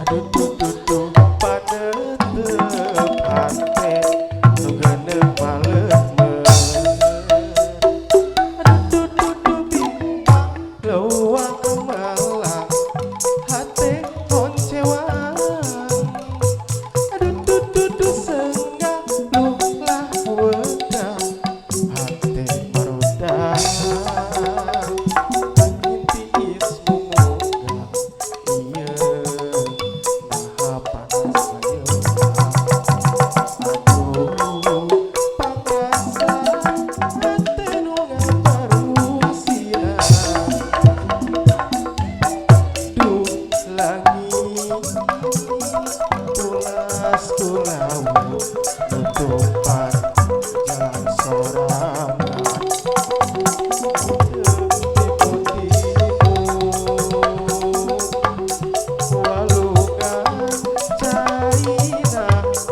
Aduh duh duh duh paneuteup hate nu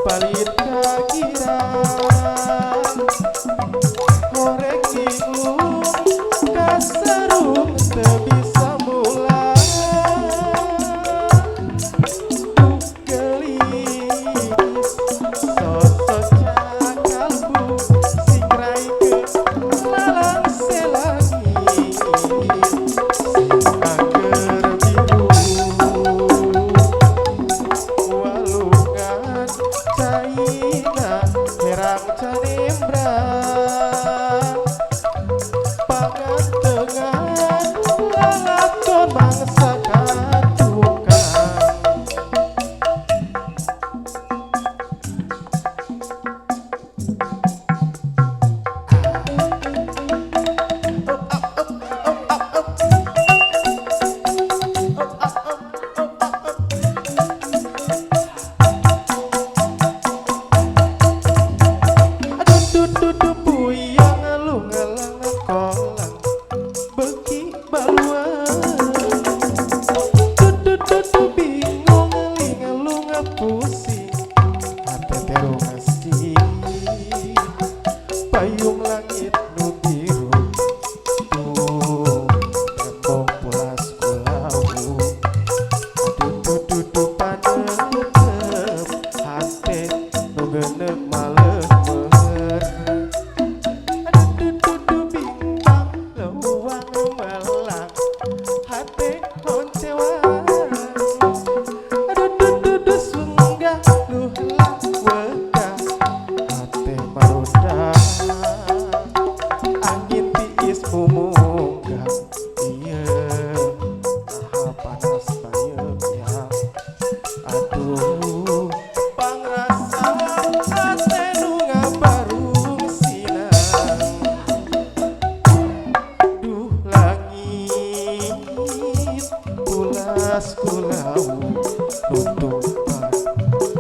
Palit kagira Horeng linglung kaserung teu bisa mulang. Duh geulis sosok cakalbu sing raikeun lalangse langit sing angger biru walungan caina herang canembrang pangantengan lalakon mangsa katukang. Aduh duh duh duh puyang lu ngelang kolang beki baluan. Duh duh duh duh bingung ling lu ngepusing hate terungasi payung langit nu biru tuh tembong pulas kulawu. Aduh duh duh duh panetep hate nu geuneup malemer. Aduh duh duh duh bintang leuwang melang hate honcewan. Aduh duh duh duh sungga nu heula wegah hate maruda angin tiis mumunggah ieu naha panas bayeuk ya. Aduh pangrasa hate nu ngabarung sinang. Duh langit pulas kulawu nutupan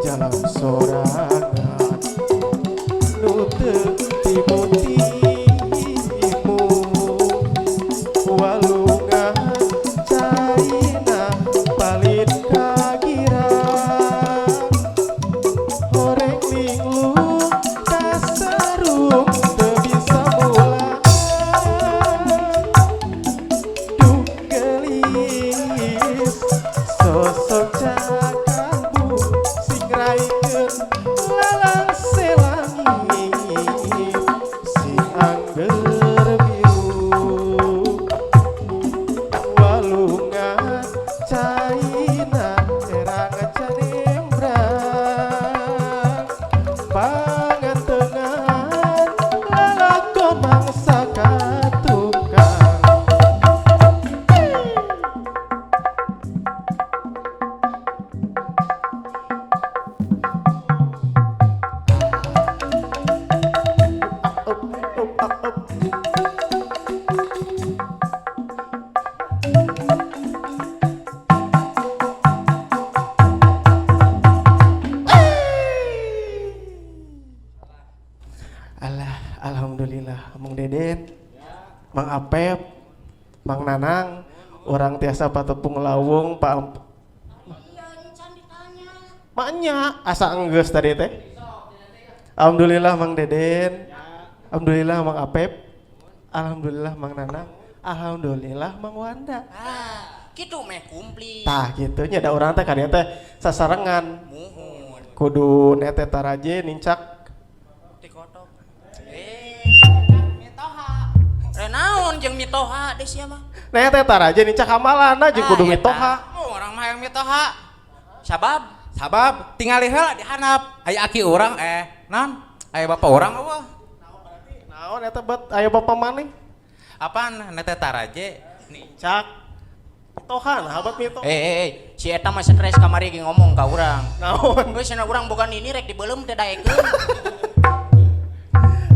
jalan sorangan nu teu timu-timu walungan caina palit kagira horeng linglung kaserung teu bisa mulang. Duh geulis sosok cakalbu sing raikeun lalangse langit sing angger biru walungan caina herang canembrang pangantengan lalakon mangsa katukang. Up, up, up, up. Alah, alhamdulillah Mang Deden, Mang Apep, Mang Nanang, orang tiasa patepung lawung Pak Maknya asa enggeus tadi teh. Alhamdulillah Mang Deden. Alhamdulillah Mang Apep. Alhamdulillah Mang Nanang. Alhamdulillah Mang Wanda. Ah, kitu meh kumplit. Tah kitu nya da urang teh kadieu teh sasarengan. Muhun. Kudu nete taraje nincak Tikotok. Eh, mitoha. Renaon jeung mitoha deh sia mah. Nete taraje nincak hamalana jeung kudu Ah, eta. mitoha. Oh, orang mah yang mitoha. Sabab Sabab tingali heula di handap aya aki urang non aya bapak urang eueuh. Naon eta bet aya bapak maneh? Apaan nete taraje Nincak mitoha nah habat mitoha. Si eta mah stres kamari ge ngomong ka urang. Naon? Geus cenah urang boga nini rek dibeuleum teh daekeun.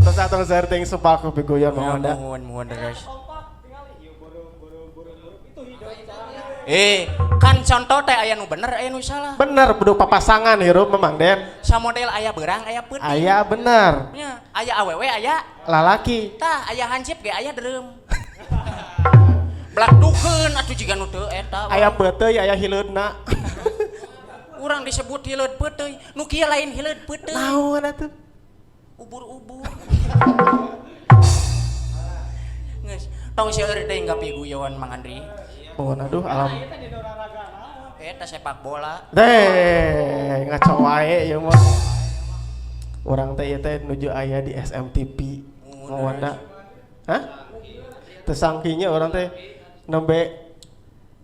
Terus atau serting sepaku pigoyan Mang Wanda. Muhun, muhun terus. Kan contoh teh aya nu bener aya nu salah. Bener kudu papasangan hirup mah Mang Den. Samodel aya beurang aya peuting. Aya bener. Nya, aya awewe aya Lalaki. Tah aya hansip ge aya dereum. Blak dukeun atuh jiga nu teu eta. Aya peuteuy aya hileudna. Urang disebut hileud peuteuy. Nu kieu lain hileud peuteuy. Naon atuh? Ubur-ubur. Geus, tong seueur deui ngapiguyon Mang Andri. Mohon aduh alam. Eta sepak bola. Deh, ngaco wae ieu mah. Urang teh ieu teh nuju aya di SMTV. Mawanda. Hah? Teu sangkinya urang teh nembe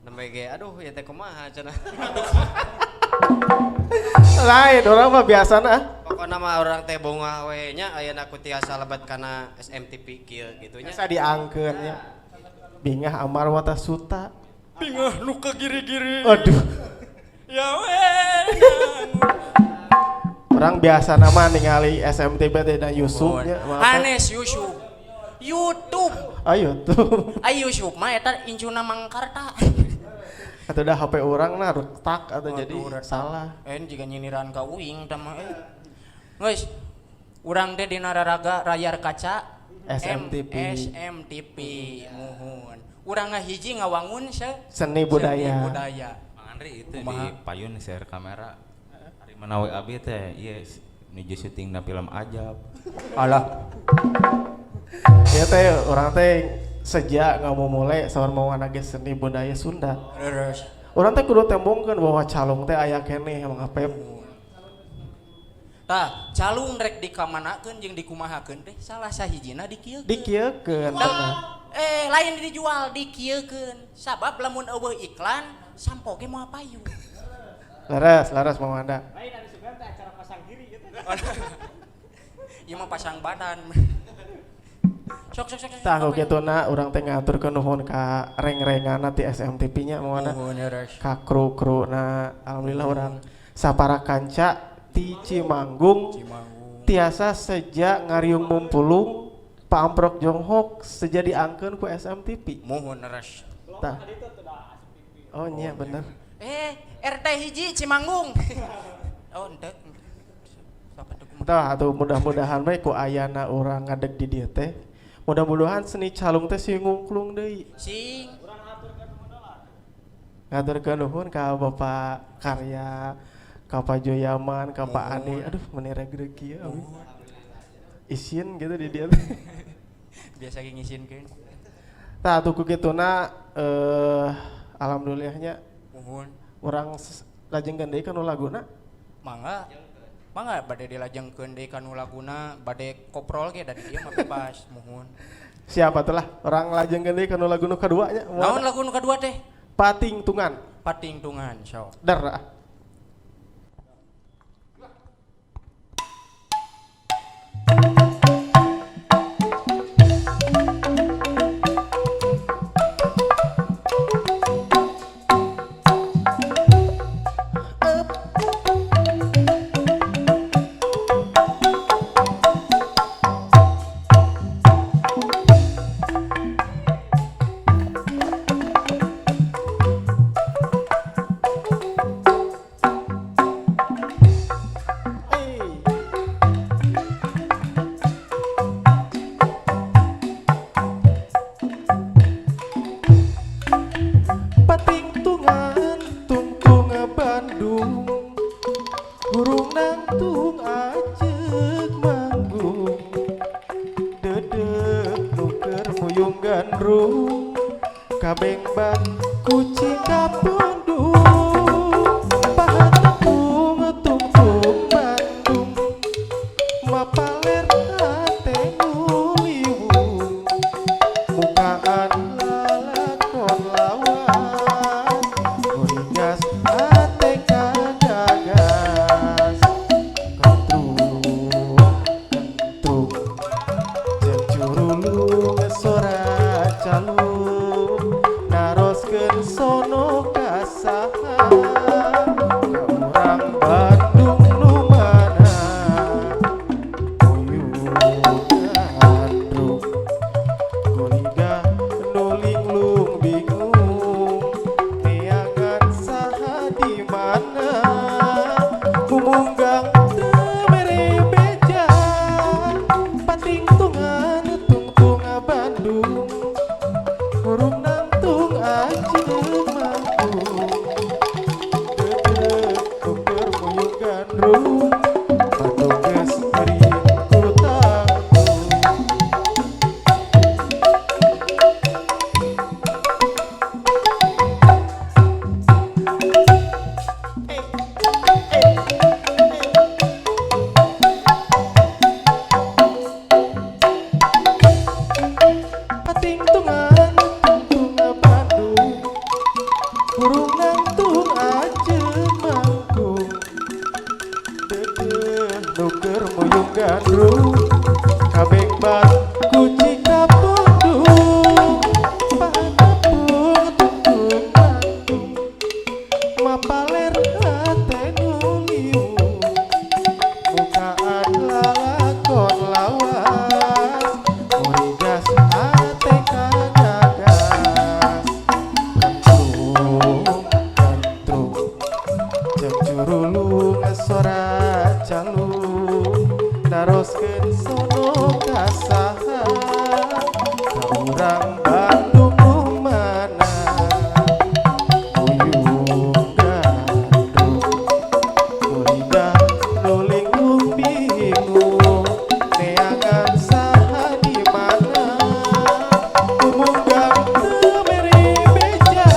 Nembe ge aduh ieu teh kumaha cenah. Lain urang mah biasana ah. Pokona mah urang teh bungah we nya ayeuna ku tiasa lebet kana SMTV kieu gitu nya. Biasa diangkeun nya. Bingah amar wata suta. Bingah nu kagiri-giri. Aduh. Ya we. Urang biasa nama ningali SMTV teh dan Yusuf nya. Hanes Yusuf. YouTube. Ayo tuh. Ai Yusuf mah eta incuna Mangkarta. Atau dah HP urang nah retak atau jadi Aduh, retak. salah. Eh jiga nyiniran ka uing tah mah eh. Geus, urang teh dina raraga layar kaca SMTV. SMTV muhun. Urang ngahiji ngawangun se Seni budaya. Seni budaya. Mang Andri itu Kumaha? di payun share kamera. Ari mana we abi teh ieu nuju syuting na film ajab. Alah. Ya teh urang teh sejak nggak mau mulai saur mau ge seni budaya Sunda. Terus Urang teh kudu tembongkeun bahwa calung teh aya keneh Mang Apep. Tah, calung rek dikamanakeun jeung dikumahakeun teh salah sahijina dikieukeun. Dikieukeun Tah, lain dijual dikieukeun. Sabab lamun euweuh iklan sampo ge moal payu. Leres, leres Mang Wanda. Lain ada sugan teh acara pasang diri gitu. Ieu mah pasang badan. Sok sok sok. sok. Tah ku kituna urang teh ngaturkeun nuhun ka reng-rengana ti SMTV nya Mang Wanda. Nuhun leres. Ka kru-kruna alhamdulillah urang sapara kanca ti Cimanggung Cimanggung. tiasa sejak ngariung mumpulung Pak Jonghok sejak diangkeun ku SMTV. Muhun leres. Tah. Oh iya bener. RT hiji Cimanggung. Oh, henteu. Sok atuh kumaha. Tah atuh mudah-mudahan we ku ayana urang ngadeg di dieu teh. Mudah-mudahan seni calung teh sing ngungklung deui. Sing Ngaturkeun nuhun ka Bapak Karya, ka Pak Joyaman, ka Pak Ade. Aduh meni regreg kieu abi. Isin gitu di dieu teh. Biasa ge ngisinkeun. Tah atuh ku kituna alhamdulillahnya Muhun. urang lajengkeun deui kana laguna. Mangga. Mangga bade dilajengkeun deui kanu laguna, bade koprol ge da di dieu mah bebas, muhun. Siapa tuh lah urang lajengkeun deui kana lagu nu kadua nya. Naon lagu nu kadua teh? Patingtungan. Patingtungan sok. Der. Ah. Patingtungan tungtung Bandung Burung nangtung acek manggung Dedek nuker muyung gandrung Kabeng ban kucing kapundung Pahat tepung tungtung Bandung Mapaler hate nguliwung Mukaan lalakon lawas Gorigas hate kagagas Kentrung, kentrung Jeung curulung sora calung Naroskeun sono kasaha Ka urang Bandung nu mana Uyung gandrung Goriga nulinglung bingung Neangan saha di mana Mumunggang teu mere beja Patingtungan tungtung Bandung Burung nangtung ajeun manggung Dedek Nu keur muyung gandrung kabengbat ku cika pundung patepung tungtung Bandung mapaler hate nu liung mukaan lalakon lawas murigas hate kagagas kentrung kentrung jeung curulung sora calung naroskeun sono ka saha ka urang Bandung nu mana muyung gandrung Kulida nulingung bingung neangan saha di mana kumunggang teu mere beja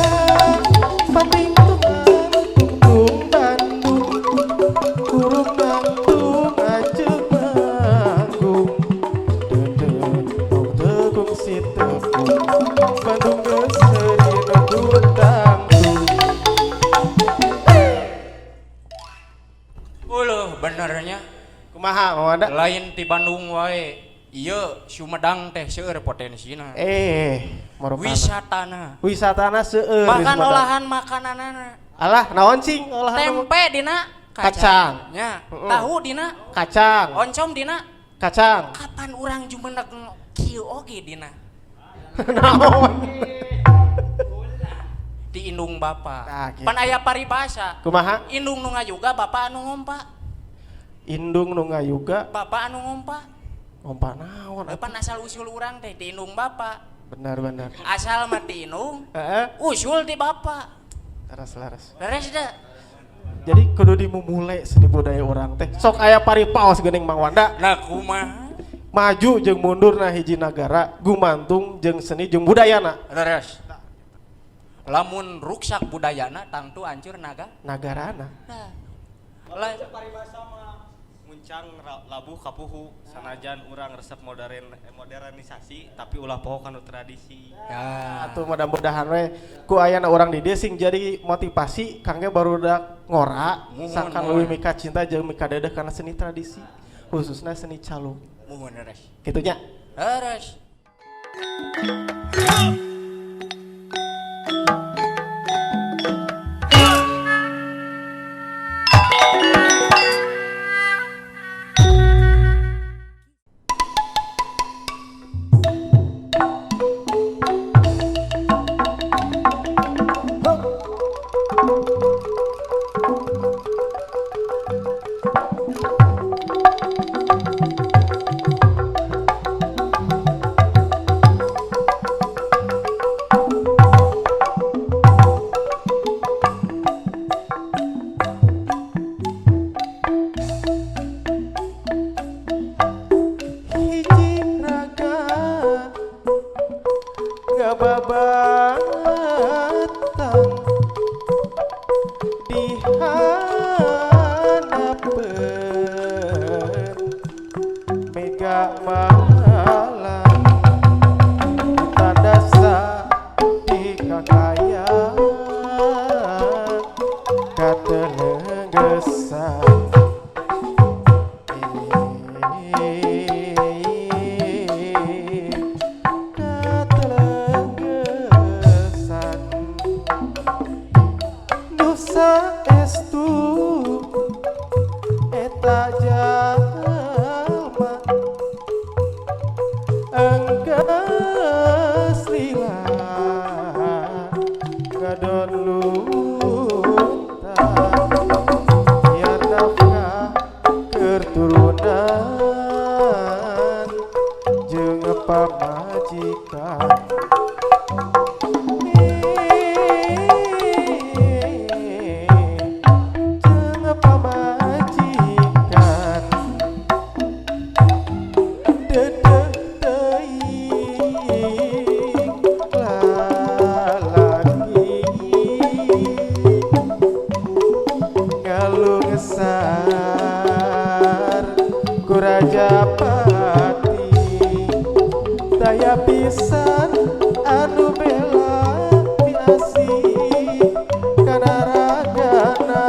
patingtungan tungtung Bandung kurung nangtung aceuk manggung deudeuh tong teu kungsi tepung Bandung geus seuri nu tangtung. Uluh benernya. Kumaha Mang Wanda? Lain ti Bandung wae. Ieu Sumedang teh seueur potensina. Marupana. Wisatana. Wisatana seueur di Bahkan Sumedang. olahan makananana. Alah, naon cing olahan Tempe dina Kacang. Nya, Heeh. tahu dina, Kacang, oncom dina. kacang. Kapan urang jumeneg kieu oge dina? Naon? Di indung bapa. Nah, gitu. Pan aya paribasa. Kumaha? Indung nu ngayuga bapa anu ngompa. Indung nu ngayuga Bapa anu ngompa. ngompa naon? Pan asal usul urang teh di indung bapa. Benar benar. Asal mah di indung, Heeh. usul di bapa. Laras laras. Beres dah. Jadi kudu dimumule seni budaya urang teh. Sok aya paripaos geuning Mang Wanda. Nah kumaha? Maju jeung mundur na hiji nagara gumantung jeung seni jeung budayana. Leres. Lamun ruksak budayana tangtu hancur naga. Nagarana. Nah. Lah, Paribasa mah muncang labuh kapuhu sanajan urang resep modern modernisasi tapi ulah poho kanu tradisi. ya. Atuh mudah-mudahan we ku ayana urang di dieu sing jadi motivasi kangge barudak ngora Muhun, sangkan muhun. leuwih mika cinta jeung mika dedeh kana seni tradisi khususnya seni calung. Muhun leres. Kitu nya. Leres. Hiji raga ngababatang di hanapeun mega malam ditandasa di kakayaan katelenggesan. Katelenggesan Nusa estu eta jalma enggeus lila ngadon lunta biar nafkah keur turunan jeung pamajikan. Jeung pamajikan dedeh teuing lalaki ngalungsar ku Rajapati daya pisan anu bela piasih kana ragana.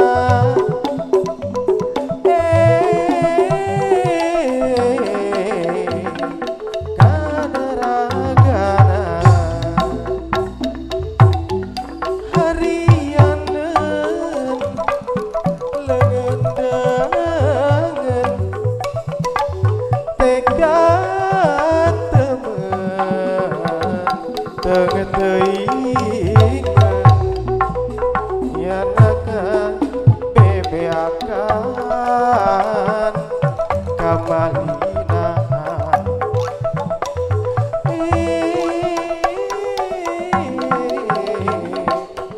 Kamalina.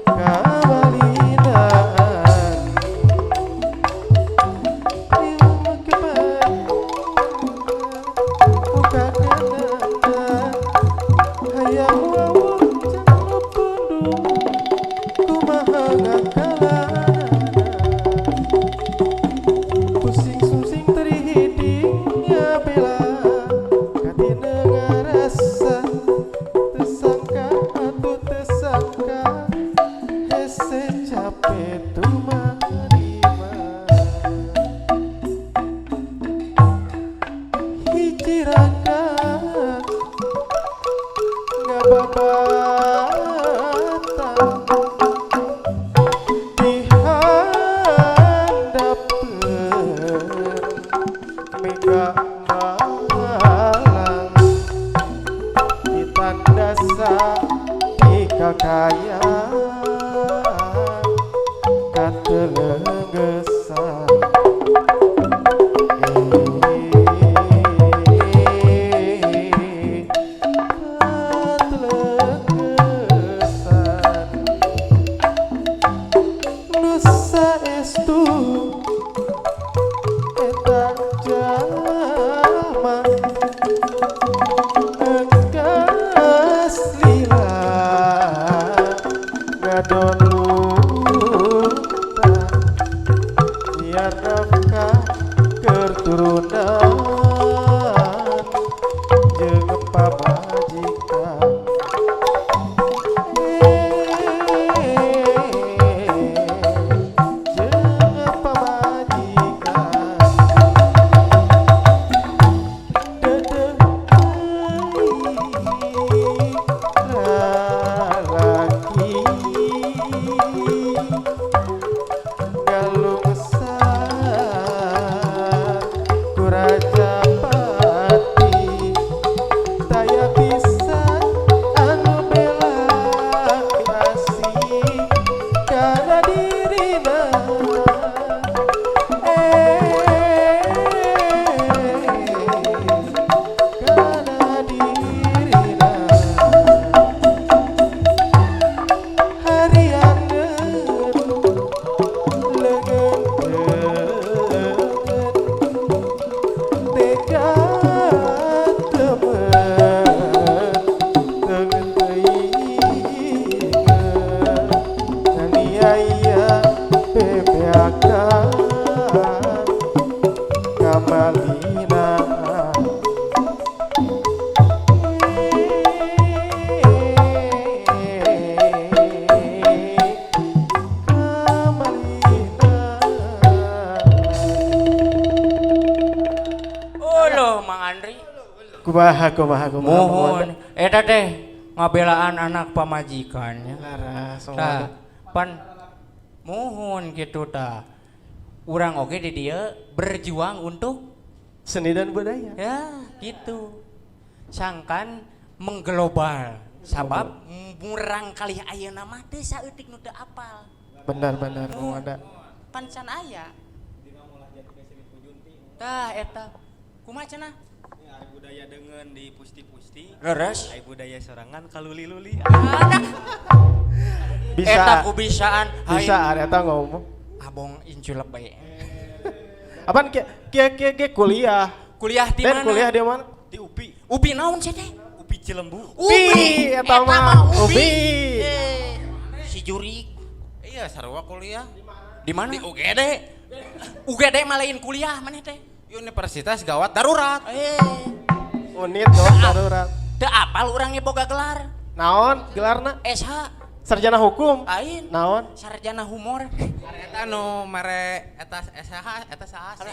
Kamalina. Hayang wawuh jeung nu pundung kumaha ngakalanana pusing sungsing terhiding ngabela katina ngarasa tersangka atuh tersangka hese capek tumarima hiji raka ngababatan di handapeun mega malang ditandasa di kakayaan katelenggesan. Katelenggesan Nusa estu eta jalma engkas lila ngadon luta biar nafkah keturunan jeung pamajikan. Jeung pamajikan dedeh teuing lalaki galungsar ku raja pati taya pisan anu bela asih kana dirina. Kana dirina harianeun leungeun tega temen teungeun teuingeun nganiaya bebeakan kamalina. Kamalina. Uluh Mang Andri. Kumaha kumaha kumaha. Mohon eta teh ngabelaan anak pamajikannya. Laras. Tah, pan mohon gitu tah. Urang oge di dieu berjuang untuk seni dan budaya. Ya gitu. Sangkan mengglobal sabab murang kali ayeuna mah teu saeutik nu teu apal. Benar benar Mang Wanda. Pan can aya. Tah eta kumaha cenah? Ari budaya dengan di pusti-pusti. Leres. Ari budaya sorangan kaluli-luli. Ada. Bisa Eta kubisaan. bisa ada eta ngomong. Abong inculep bae. Apaan kia kia kia kia kuliah. Kuliah di Dan mana? kuliah di mana? Di UPI, UPI naon sih teh? UPI Cilembu. Upi, eta mah Upi. Eh, si jurik Iya, sarua kuliah. di mana? Di UGD. UGD mah lain kuliah maneh teh. Universitas Gawat Darurat. Eh, Unit gawat darurat. teu apal urang ge boga gelar. Naon gelarna? SH Sarjana hukum. lain. Naon? Sarjana humor. Eta nu mere eta SH eta saha sih?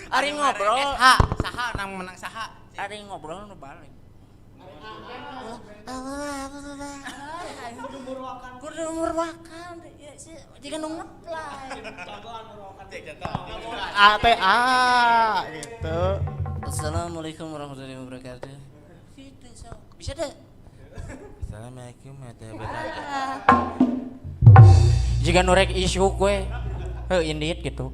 Ari ngobrol, SH saha nang menang saha? ari ngobrol nu balik. Kudu murwakan, jika nu ngeplay. A T A gitu. Assalamualaikum warahmatullahi wabarakatuh. Gitu, so. Bisa deh. Assalamualaikum warahmatullahi wabarakatuh. Jika nurek isu gue, heuh indit gitu.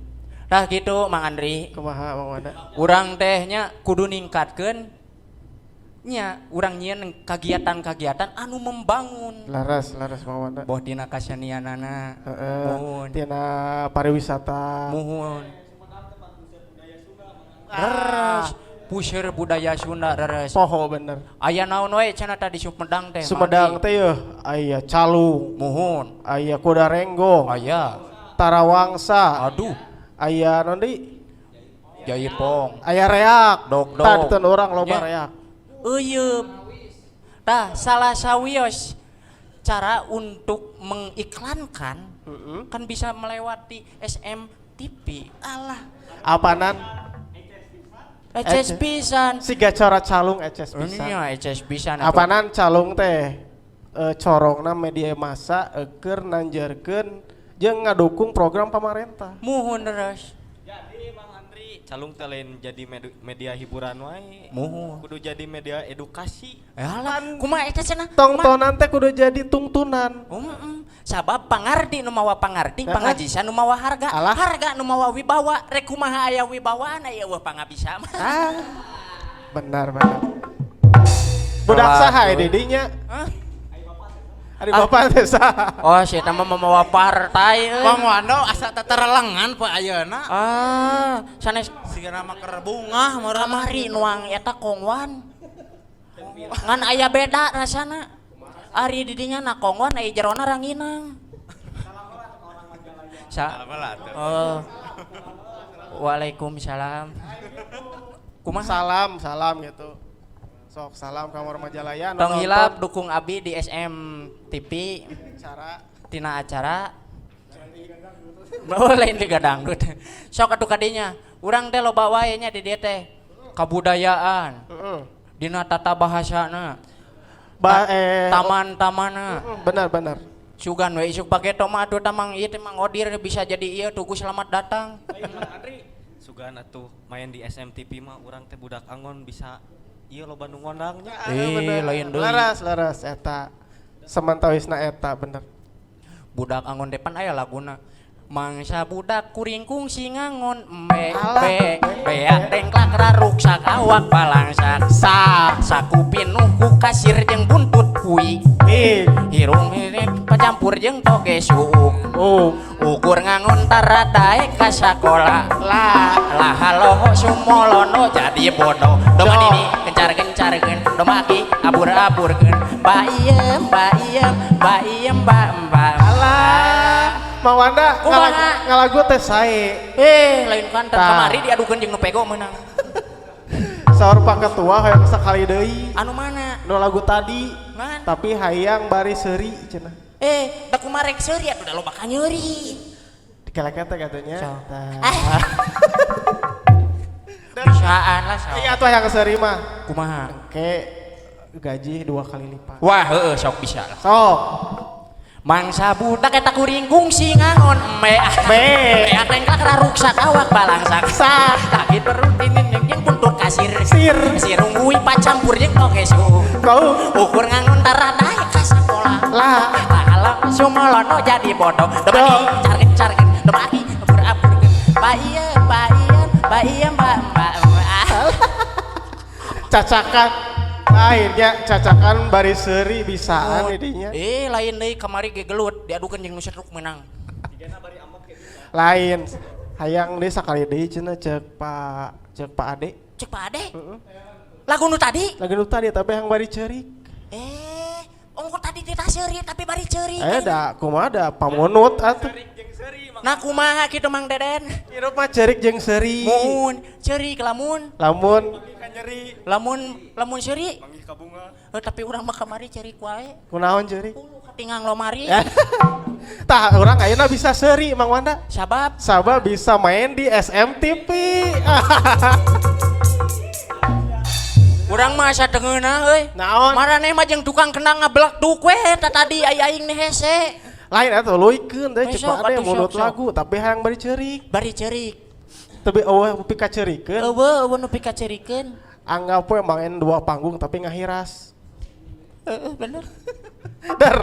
Tah gitu Mang Andri. Kumaha Mang Wanda? Urang teh nya kudu ningkatkeun nya urang nyieun kagiatan-kagiatan anu membangun. Laras, laras Mang Wanda. Boh dina kasenianana. Heeh. Muhun. Tina pariwisata. Muhun. Leres. Puseur budaya Sunda leres. Poho bener. Aya naon we cenah tadi Sumedang teh. Sumedang Mang teh yeuh aya calung, Muhun. Aya kuda renggong, Aya. Tarawangsa, Aduh, aya naon deui? Jaipong. Aya reak. Dog-dog. Tah diteun urang loba Nya. reak. Euyeub. Tah salah sawios cara untuk mengiklankan kan bisa melewati SMTV. Alah, apanan? Eces pisan. Siga cara calung eces pisan. Nya eces pisan atuh. Apanan calung teh corongna media massa keur nanjarkeun jeung ngadukung program pamarentah. Muhun terus. Jadi Mang Andri, calung teh lain jadi media hiburan wae. Muhun. Kudu jadi media edukasi. Alah, kumaha eta cenah? Tongtonan teh kudu jadi tungtunan. Sabab pangardi nu mawa pangardi, Heeh. pangajisan nu mawa harga, Alah. harga nu mawa wibawa, rek kumaha aya wibawaan aya euweuh pangabisa mah. Ah. Benar benar. Budak saha ya didinya? Hah? Ari bapak teh saha? Oh, si eta mah mamawa partai euy. Bang Wando asa teterelengan poe ayeuna. Ah, sanes Sigana mah keur bungah meureun. Kamari nuang eta kongwan. Ngan aya beda rasana. Ari didinya na kongwan aya jerona ranginang. Sa Oh. Waalaikumsalam. Kumaha? Salam, salam gitu. Sok salam ka Majalaya nu Tong nonton hilap dukung abi di SM TV cara tina acara. Oh, lain liga dangdut. Sok atuh kadinya. Urang teh loba wae nya di dieu teh. Kabudayaan, Heeh. dina tata bahasana, Ba eh taman-tamana. Benar benar. Sugan we isuk pakai mah atuh tamang ieu teh Mang Odir bisa jadi ieu tugu selamat datang. Lain Mang Andri, sugan atuh main di SMTV mah urang teh budak angon bisa ieu loba nu ngondangnya. Ah, Eh, bener. lain deui. Laras, laras eta. Semantawisna eta bener. Budak angon depan aya laguna. Mangsa budak kuring kungsi ngangon me Alah. be beak tengklak raruksak awak balangsak Sa saku pinuh ku kasir jeung buntut kui ih hirung hirip pacampur jeung toge suuk oh ukur ngangon tara daek ka sakola lah lah halo sumolono jadi bodoh domba Doh. nini kencar kencarkeun domba aki abur aburkeun ba iem ba iem ba iem ba ba. Alah, Mang Wanda Kumaha? ngalagu teh sae. Eh, lain kan Tah. kamari diadukeun jeung nu pego meunang. Saur Pak Ketua hayang sekali deui. Anu mana? Nu lagu tadi. Man. Tapi hayang bari seuri cenah. Eh, da kumaha rek seuri atuh da loba kanyeuri. Dikeleken teh katanya. So. Tah. Ah. Bisaan lah sok. Iya atuh hayang seuri mah. Kumaha? Ke gaji 2 kali lipat. Wah, heeh sok bisa lah. Sok. Mangsa budak eta kuring kungsi ngangon me Me. beak tengklak raruksak awak balangsak Sa. sakit perut ini jeung buntut kasir Sir. sirung ui pacampur jeung toge suuk Kau ukur ngangon tara daek ka sakola lah lah alam sumolono jadi bodoh domba Doh. kencar kencarkeun domba aki abur aburkeun ba ieu ba ieu ba ieu ba ba ba. Cacakan akhirnya cacakan bari seuri bisaan didinya. Eh, lain deui kamari ge gelut diadukeun jeung nu setruk menang. Lain hayang deui sakali deui cenah cek Pak Ade. Cek Pak Ade. Lagu nu tadi. Lagi nu tadi tapi hayang bari ceurik. Eh, ongko tadi teh seuri tapi bari ceurik. Eh da kumaha da pamunut atuh. Nah kumaha kitu Mang Deden? Hirup mah ceurik jeung seuri. Mun ceurik lamun Lamun lamun lamun seuri. Manggih ka bunga. Eh, tapi urang mah kamari ceurik wae. Kunaon ceurik? Ulu katingang lomari. Tah urang ayeuna bisa seuri Mang Wanda. Sabab Sabab bisa main di SMTV. urang mah asa teu ngeunah euy. Naon? Maraneh mah jeung tukang kendang ngablak duk we eta tadi ai aing nih hese. Lain atuh leuikeun teh Eh, cek sok, Pak Ade atuh, munut sok, sok. lagu tapi hayang bari ceurik. Bari ceurik. Tapi eueuh pikaceurikeun. Eueuh eueuh nu pikaceurikeun. Anggap we main 2 panggung tapi ngahiras. Heeh bener. Der.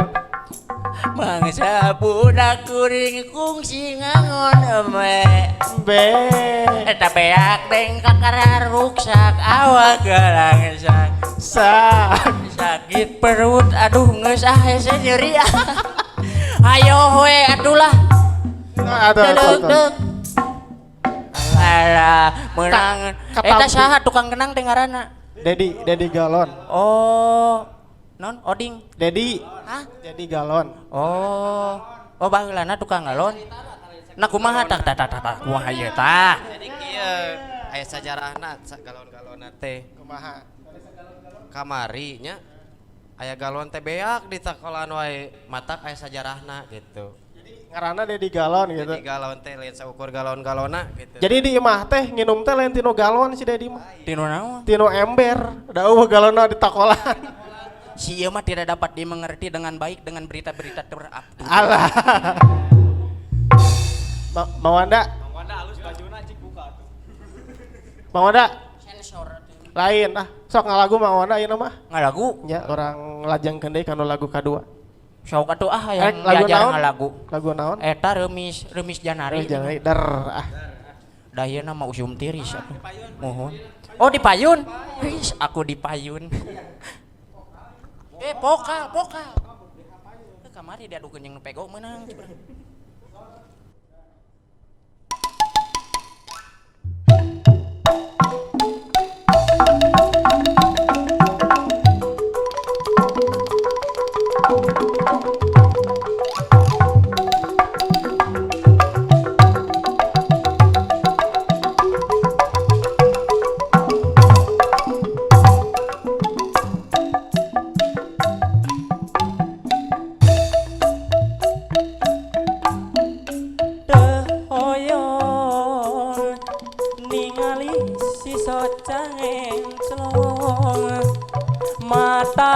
Mangsa budak kuring kungsi ngangon eme. Be. Eta beak deng kakara ruksak awak galangsak. Sak. Sakit perut, aduh geus ah hese nyeri ah. Ayo we atuh lah. Aduh, aduh, Deuk aduh. deuk. Alah, meunang. Katampi. Eta saha tukang kenang teh ngaranna? Dedi, Dedi Galon. Oh, non Oding. Dedi. Hah? Dedi Galon. Oh. Oh baheulana tukang galon. Nah kumaha tak tak tak tak tak kumaha ieu tah. Jadi kieu aya sajarahna galon-galonna teh. Kumaha? Kamari nya aya galon teh beak di sakolaan wae, matak aya sajarahna gitu. Ngaranna Dedi Galon gitu. Jadi galon teh lain saukur galon-galonna gitu. Jadi di imah teh nginum teh lain tino galon si Dedi mah. Tinu naon? Tino ember. Da eueuh galonna di takolan. Si ieu mah tidak dapat dimengerti dengan baik dengan berita-berita terupdate. Alah. Mang Wanda, Mang Wanda halus bajuna cik buka tuh. Mang Wanda Sensor lain ah. Sok ngalagu Mang Wanda ayeuna mah. ngalagu. Nya orang lajengkeun deui kana lagu kadua. Sok atuh ah Eh, yang lagu diajar naon? ngalagu. Lagu naon? Eta remis remis Janari. Eh, jangan der ah. Dah ieu nama usum tiris atuh. Mohon. Oh di payun. Wis aku di payun. Eh pokal pokal. Eh, kamari diadukeun jeung nu pego meunang. Teu hoyong ningali si socang celong mata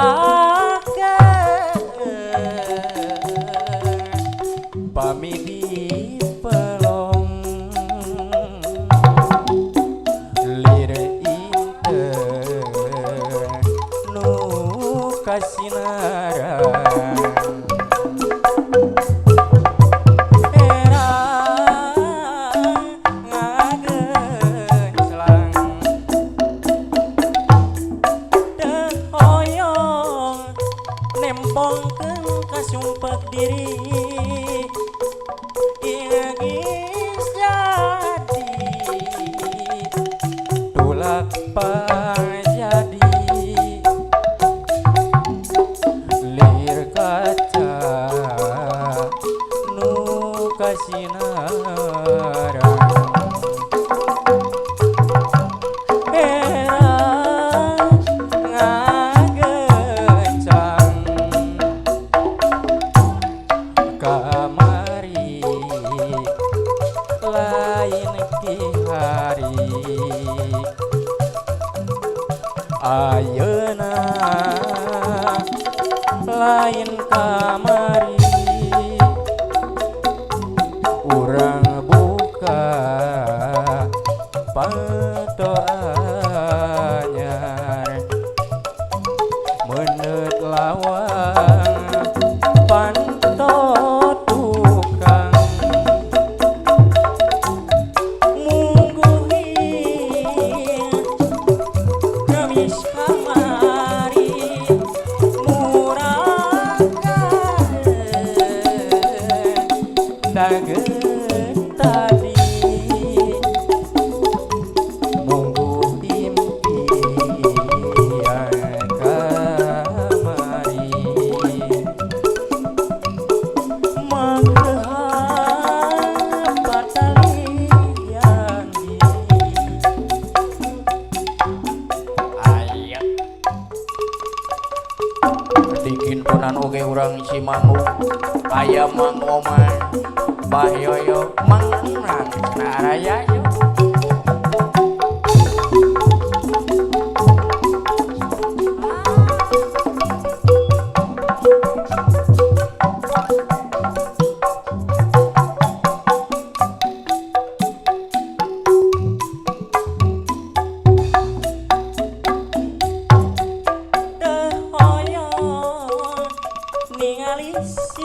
pami di pelong lir inten nu kasinaran. Era ngagenclang teu hoyong nempongkeun kasumpek diri ingin jadi tulak panjadi lir kaca nu kasinaran. Era ngagencang kamari lain kihari ayeuna lain kamari urang buka panto anyar meneut lawang panto tukang mungguhin kemis kamari murah dageun tadi munggu impian kamari mangrehan patalian aya dikintunan oge urang Cimanggu aya Mang Oman Bah Yoyo Mang Enang cenah araya yo. Teu hoyong ningali si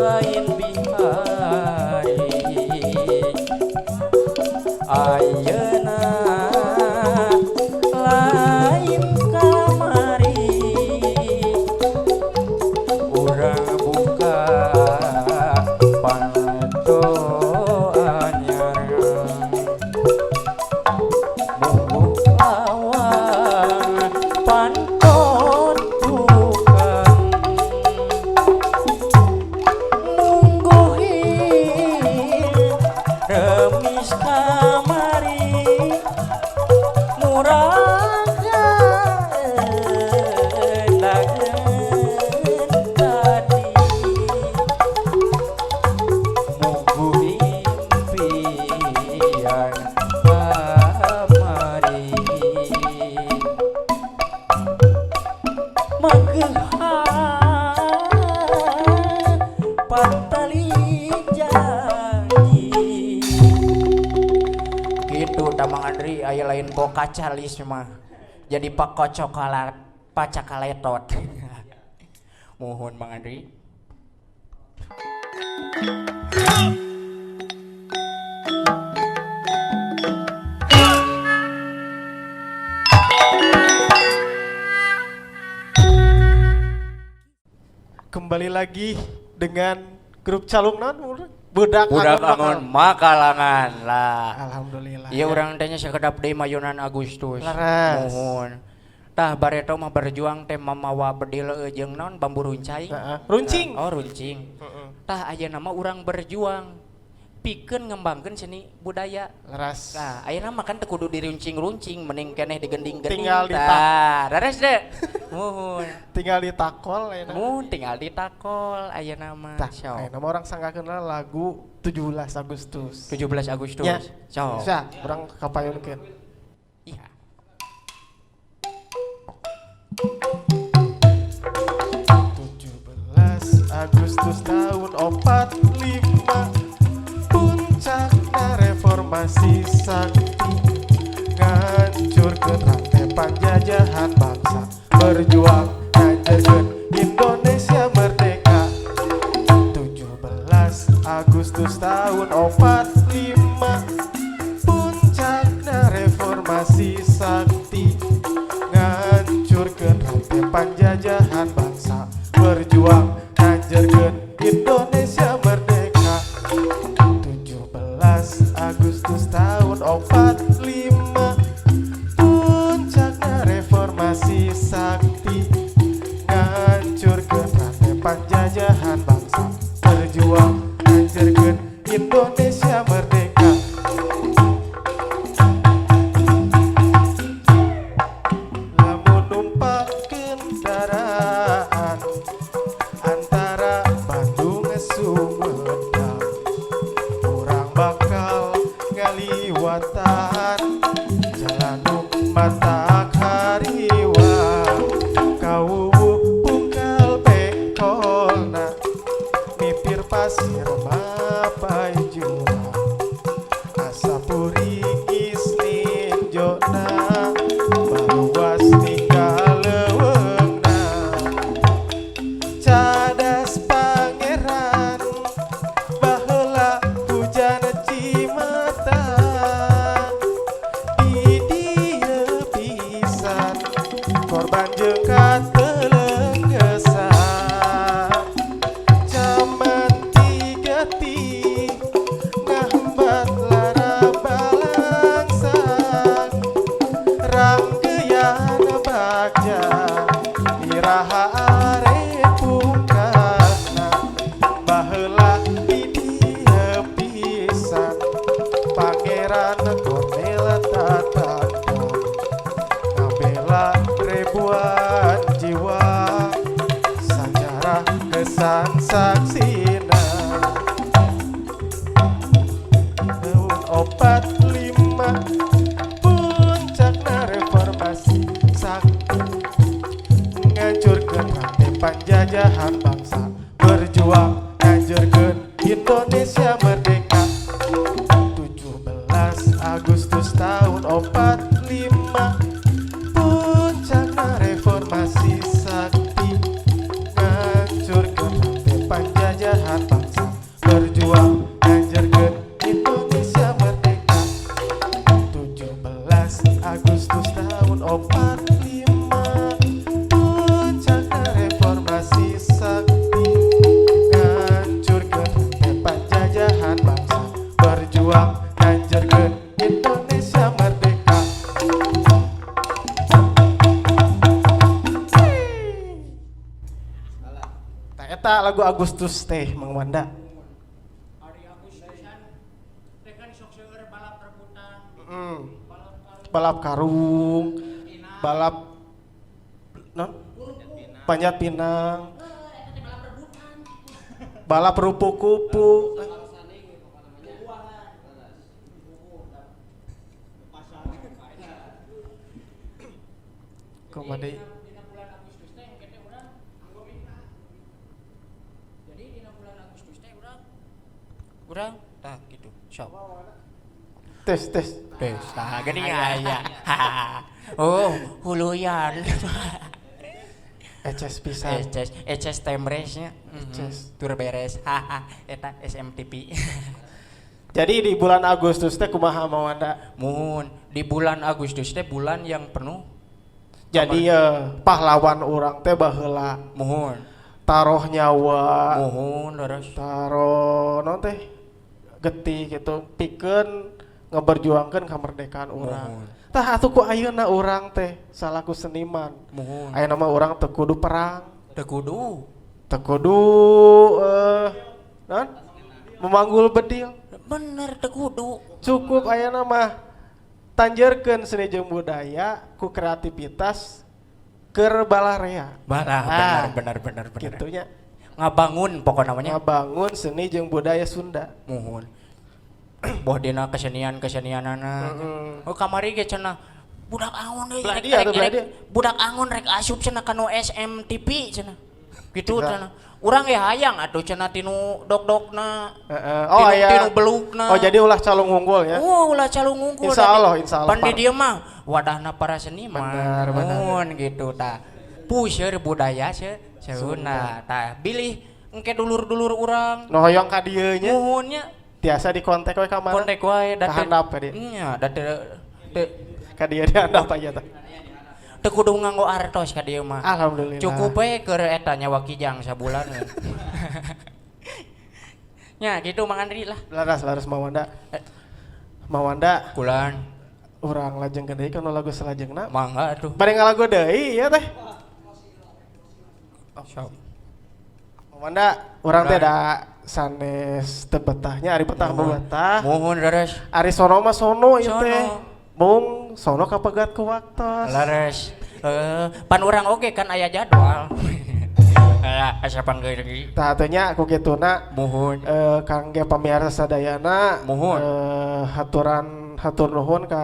Lain bihari ayeuna, lain kamari. Urang buka panto anyar, mungguh lawang panto tukang, mungguhin remis kamari, murah dagen tadi, mungguh impian kamari, magehan patali janji. Gitu Damang Andri, aya lain pokacalis mah jadi pakocokalat pacakaletot. Mohon Mang Andri. Kembali lagi dengan grup Calung naon? Budak Budak Angon. Angon Makalangan lah. Alhamdulillah. Iya, urang teh nya sakedap deui mayunan Agustus. Leres. Muhun. Tah bareto mah berjuang teh mamawa bedil jeung naon, bambu runcai. Heeh. Runcing. Oh, runcing. Tah ayeuna mah urang berjuang pikeun ngembangkeun seni budaya. Leres. Nah, ayeuna mah kan teu kudu diruncing-runcing, mending keneh digending-gending. Tinggal Tah, leres deh. Muhun. Tinggal ditakol ayeuna. Muhun tinggal ditakol ayeuna mah. Tah, Sok. ayeuna mah urang sanggakeun lah lagu 17 Agustus. 17 Agustus. Ya. Sok. Bisa, urang kapayunkeun. Iya. 17 Agustus tahun 45, puncakna reformasi sakti, ngancurkeun rantai panjajahan bangsa, berjuang ngajarkeun Indonesia merdeka. 17 Agustus tahun 45, puncakna reformasi sakti, ngancurkeun rantai panjajahan bangsa, berjuang ngajarkeun Indonesia merdeka. 17 Agustus tahun 45, puncakna reformasi sakti, ngancurkeun rantai panjajahan bangsa, berjuang ngajarkeun Indonesia merdeka. Lamun numpak kendaraan antara Bandung Sumedang, urang bakal ngaliwatan jalan nu matak hariwang, kawuwuh pungkal pengkolna, mipir pasir mapay jurang, asa purigis ninjona, baruas tinggal leuweungna. Cadas Pangeran baheula hujan cimata, di dieu pisan korban jeung katelenggesan. Camat Cigati ngahambat lara balangsang, rangkeyan bagja iraha are pungkasna. Baheula di dieu pisan Pangeran Cornel Tatata ngabela ribuan jiwa, sajarah kesan saksina. Tahun 45, puncakna reformasi sakti, ngancurkeun rantai panjajahan bangsa, berjuang ngajarkeun Indonesia merdeka. 17 Agustus tahun 45, puncakna reformasi sakti, ngancurkeun rantai panjajahan bangsa. lagu Agustus teh Mang Wanda? Ari Agustusan teh kan sok seueur balap rebutan. Balap karung, balap non? Panjat pinang. Balap rupu kupu. Kumaha deui? Dina bulan Agustus teh engke teh urang anggo mitra. Jadi dina bulan Agustus teh urang tah gitu. Sok. Tes tes. Tes tah geuning aya. Oh, huluyan. Eces pisan. Eces, eces temresnya. Eces. Tur beres. Haha, eta SMTP. Jadi di bulan Agustus teh kumaha Mang Wanda? Muhun, di bulan Agustus teh bulan yang penuh. Jadi ya pahlawan urang teh baheula Muhun. Taruh nyawa, Muhun leres. Taruh non teh getih gitu pikeun ngeberjuangkeun kemerdekaan urang. Muhun. Tah atuh ku ayeuna urang teh salaku seniman. Muhun. Ayeuna mah urang teu kudu perang, Teu kudu. Teu kudu non memanggul bedil. Bener teu kudu. Cukup ayeuna mah tanjerkeun seni jeung budaya ku kreativitas keur balarea. Barah, Ah, benar benar benar benar. Gitunya. Ngabangun pokokna namanya. Ngabangun seni jeung budaya Sunda. Muhun. Boh dina kesenian-kesenianana. Oh, kamari ge cenah budak angon deui Belah rek, dia rek, tuh, belah rek, dia. Budak angon rek asup cenah kanu SMTP cenah. Gitu Cina. cenah. Urang ge hayang atuh cenah tinu dok-dokna. Heeh. Oh Tinu, aya. tinu belukna. Oh, jadi ulah calung unggul ya. Oh, ulah calung unggul. Insya Allah, insya Allah, Pan di Pak. dieu mah wadahna para seniman. Benar, benar. Mun gitu tah. Puseur budaya Sunda tah. Bilih engke dulur-dulur urang. Nu hoyong ka dieu nya Muhunnya tiasa dikontak we ka mana? Kontak wae da Ka handap ka dieu. Nya da teu teu Ka dieu di handap aja tah. Teu kudu nganggo artos ka dieu mah. Alhamdulillah. Cukup we keur eta nyawa kijang sabulan we. Nya gitu Mang Andri lah. Laras laras Mang Wanda. Mang Wanda Kulan urang lajengkeun deui kana lagu salajengna. Mangga atuh. Bade ngalagu deui ieu teh. Sok. Mang Wanda urang teh da sanes teu betahnya ari betah mah betah. Muhun leres. Ari sono mah sono ieu Sono. teh. Mung sono kapegat ku waktos. Leres. Pan urang oge kan aya jadwal. Alah, asa panggil. Tah atuh nya ku kituna Muhun. Kangge pamiarsa sadayana Muhun. Haturan hatur nuhun ka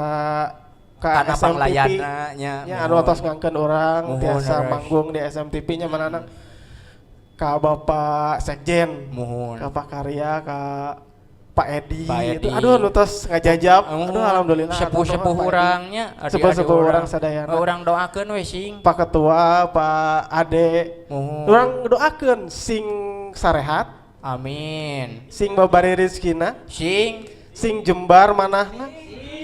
Kana SMTP panglayana nya. nya anu Muhun. atos ngangkeun urang Muhun, tiasa leres. manggung di SMTP nya manana ka Bapak Sekjen, Muhun. ka Pak Karya, ka Pak Edi, Pak itu Edi. aduh nu tos ngajajab, aduh alhamdulillah Sepuh-sepuh hatur nuhun, Pak Edi. urangnya, Sepuh-sepuh urang sadayana. Urang doakeun we sing. Pak Ketua, Pak Ade, Muhun. urang doakeun sing sarehat, Amin. sing babari rezekina, Sing sing jembar manahna,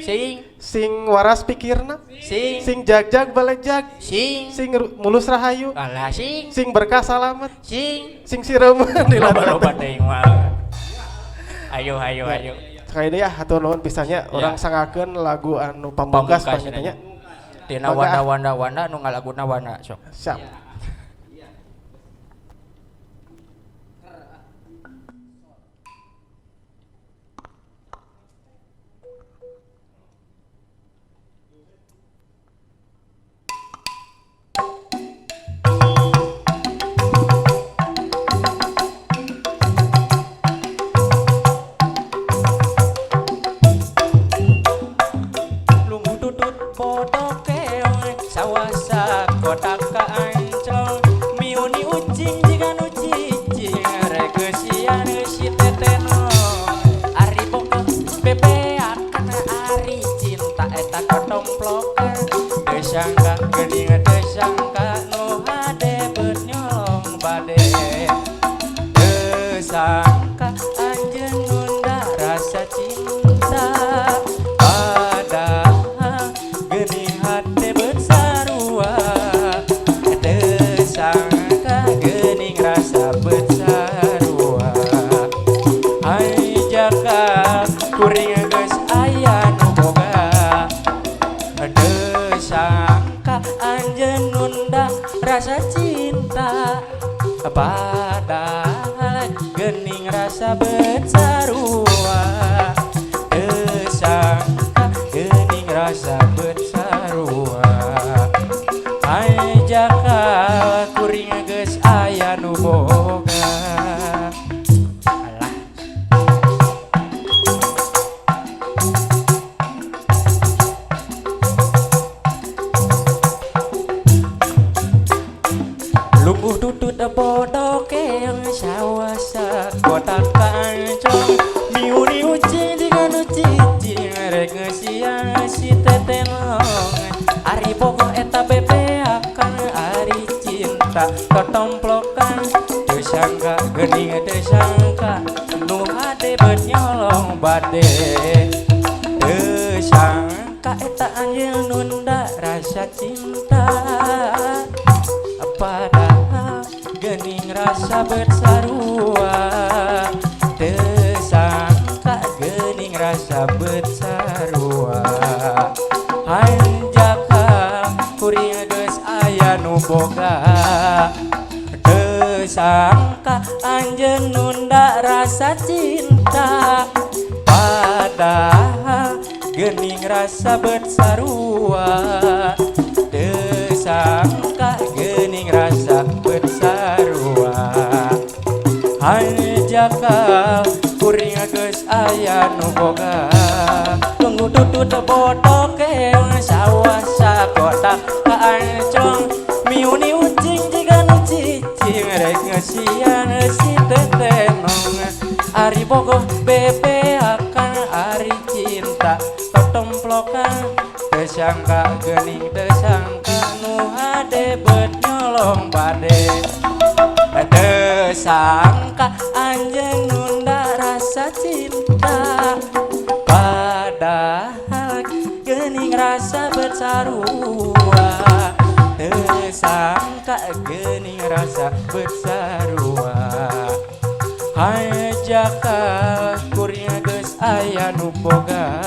sing sing waras pikirna, sing sing jagjag balejag, sing sing mulus rahayu, alah sing sing berkah salamet, sing sing sireum di loba-loba teuing mah. Ayo ayo ayo. Sekali deui ya hatur nuhun pisannya urang sangakeun lagu anu pamungkas Pamungkas panginten nya. Tina Mangga. Wanda Wanda Wanda nu ngalaguna Wanda sok. Siap. Lungguh tutut bodo keong sawasa kotak kaanclong miuni ucing jiga nu cicing regeusian si teteno ari boga bebeakan ari cinta eta kotomplokan teu sangka geuning teu sangka nu hade beut nyolong bade teu sangka anjeun nunda rasa cinta padahal geuning hate beut sarua teu sangka geuning rasa beut sarua ai jaka kuring geus aya nu boga teu sangka anjeun nunda rasa cinta padahal rasa bet sarua. Teu sangka geuning rasa bet sarua. Hanjakal kuring geus aya nu boga. Alah. Lungguh tutut bodo keong sawasa kotak kancong. Miuni ucing jiga nu cicing rek ngeusian si tetenong. Ari bogoh eta bebeakan ari cinta totomplokan. Teu sangka geuning teu sangka nu hade beut nyolong bade. Teu sangka eta anjeun nunda rasa cinta. Padahal geuning rasa bet sarua. Teu sangka geuning rasa bet sarua. Hanjakal kuring geus aya nu boga. Teu sangka anjeun nunda rasa cinta. Padahal geuning rasa bet sarua. Teu sangka geuning rasa bet sarua. Hanjakal kuring geus aya nu boga. Tunggu tutut bodo keong sawasa kotak kaancong. Miuni ucing jiga nu cicing rek ngeusian si tetenong. Ari bogoh bebeakan ari cinta totomplokan. Teu sangka geuning teu sangka nu hade beut nyolong bade. Teu sangka anjeun nunda rasa cinta. Padahal geuning rasa bet sarua. Teu sangka geuning rasa bet sarua. Hanjakal kuring geus aya nu boga.